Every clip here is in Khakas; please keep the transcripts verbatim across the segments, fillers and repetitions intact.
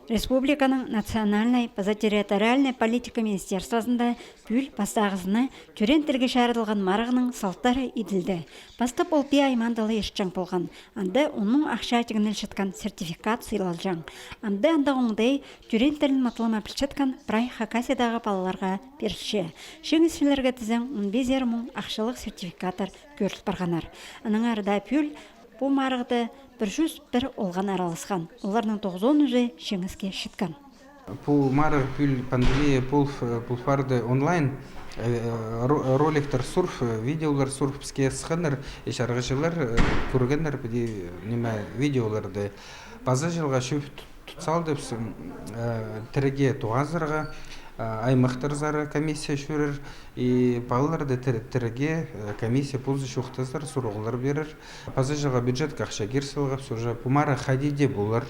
Республиканың национальнай паза территориальнай политика министерствозында пӱӱл пастағызына тӧреен тілге чарыдылған марығның салтары иділді. Пастап ол пее аймаанда ла иртчең полған. Анда он муң ахча тигнелчеткен сертификат сыйлалҷаң. Амды андағ оңдай тӧреен тілін матап ла пілчеткен прай Хакасиядағы палаларға пирілче. Чиңісчілерге тізең он пизер муң ахчалығ сертификаттар кӧріл парғаннар. Аннаңар даа пӱӱл пу марығда пір чӱс пір олған араласхан. Оларның тоғызон ӱзі чиңіске читкен. Пу марығ пӱӱл пандемия пол, пол парды онлайн, э, ро-, роликтер сурып, э, видеолар сурып піске сыхханнар, и чарғыҷылар, э, кӧргеннер піди, ниме, видеоларды. Паза чылға чӧп тут-, тут салды піс, м, э, тіріге тоғазарға, э, аймахтарзар комиссия чӧрер, и палаларды тір-, тіріге, э, комиссия позы чоохтазар, сурығлар пирер. Паза чылға бюджетке ахча кир салғабыс уже, пу марығ хайди дее полар.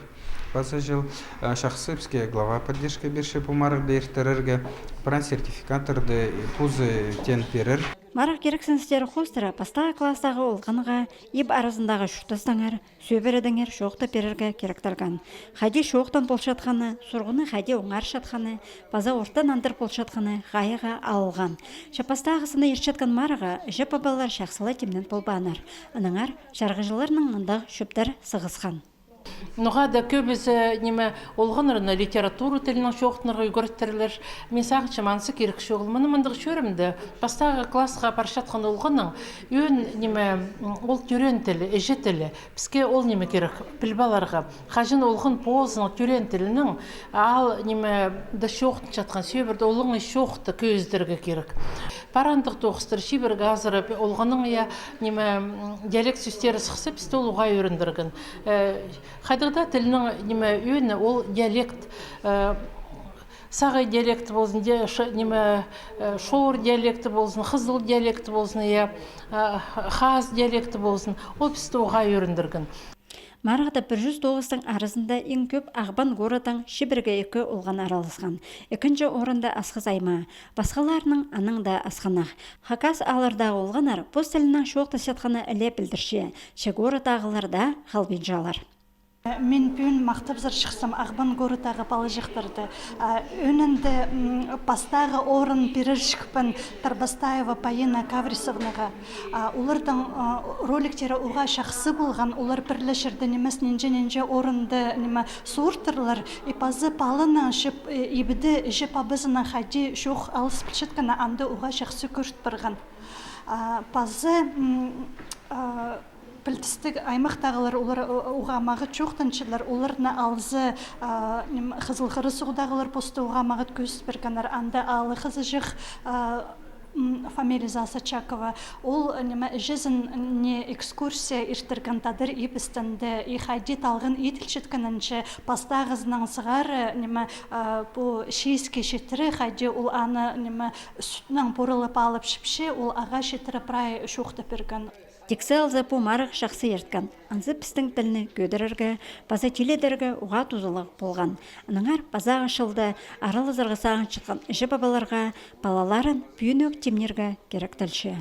Паза чыл, э, чахсы піске глава поддержка пирче пу марығны иртірерге, прай сертификаттарды, э, позы теен пирер. Марығ кирексіністері хоостыра пастағы класстағы олғанға иб аразындағы чуртастаңар, сӧбіредеңер чоохтап пирерге киректелген. Хайди чоохтаң полчатханы, сурығны хайди оңарчатханы, паза орта нандыр полчатханы хайығға алылған. Че пастағызына иртчеткен марығға іҷе-пабалар чахсы ла тимнен полбааннар. Аннаңар чарғыҷыларның мындағ чӧптер сығысхан. Ноға-да кӧбізі, ниме, олғаннарны литература тілінең чоохтанарға ӱгреттірлер. Мин сағынчам, анзы кирек чоғыл. Мыны мындағ чӧрімде, пастағы классха парчатхан олғанның ӧӧн, ниме, м, ол тӧреен тілі, іҷе тілі. Піске ол ниме кирек, піліп аларға. Хаҷан олған позының тӧреен тілінең, ал, ниме, да чоохтанчатхан сӧбірде олаңай чоохты кӧзідерге кирек. Пар андағ тоғыстар, чибіргі азыра олғанның, я, ниме, м, диалект сӧстері сыхса, пісті ол уғаа ӧріндірген. Э, хайдағ даа тілнің, ниме, ӧӧні ол диалект, э, сағай диалекті ползын, де-, ш-, ниме, э, шор диалекті ползын, хызыл диалекті ползын, я, э, хаас диалекті ползын, ол пісті уғаа ӧріндірген. Марығда пір чӱс тоғыстың аразында иң кӧп Ағбан городтаң чибіргі ікі олған араласхан. Ікінҷі орында Асхыс аймаа. Пасхаларының аннаң даа асхынах. Хакас ааллардағы олғаннар пос тілінең чоохтасчатханын іле пілдірче, че городтағылар даа халбинчалар. Мин пӱӱн махтапсар чыхсам Ағбан городтағы палаҷахтарды. А, ӧӧнінде, м, пастағы орын пирерҷікпін Тарбастаева Паина Каврисовнаға. А, оларның, а, роликтері уғаа чахсы полған, олар пір ле чирде нимес, нинҷе-нинҷе орынды, ниме, сууртырлар, и паза паланың чіп, э, ибде іҷе-пабазынаң хайди чоох алыс пілчеткені, анда уғаа чахсы кӧріт парған. А, паза, м, а, пілдістіг аймахтағылар, олар, о-, уғаа мағат чоохтанчалар, оларны алза, а, ним, Хызыл Хырыс суғдағылар посты уғаа мағат кӧзіт пиргеннер, анда аалы хызыҷах, а, м, фамилиязы Асочакова. Ол, ниме, іҷезіне экскурсия иртірген тадар иб істінде, и хайди талған иділчеткенінҷе, пастағызынаң сығара, ниме, а, пу чииске читіре, хайди ол аны, ниме, сӱтнең пуралап алып чіпче, ол ағаа читіре прай чоохтап пирген. Тиксі алза, пу марығ чахсы ирткен. Анзы пістің тілні кӧдірерге, паза тилідерге уғаа тузалығ полған. Аннаңар пазағы чылда аралазарға сағынчатхан іҷе-пабаларға палаларын пӱӱнӧк тимнирге киректелче.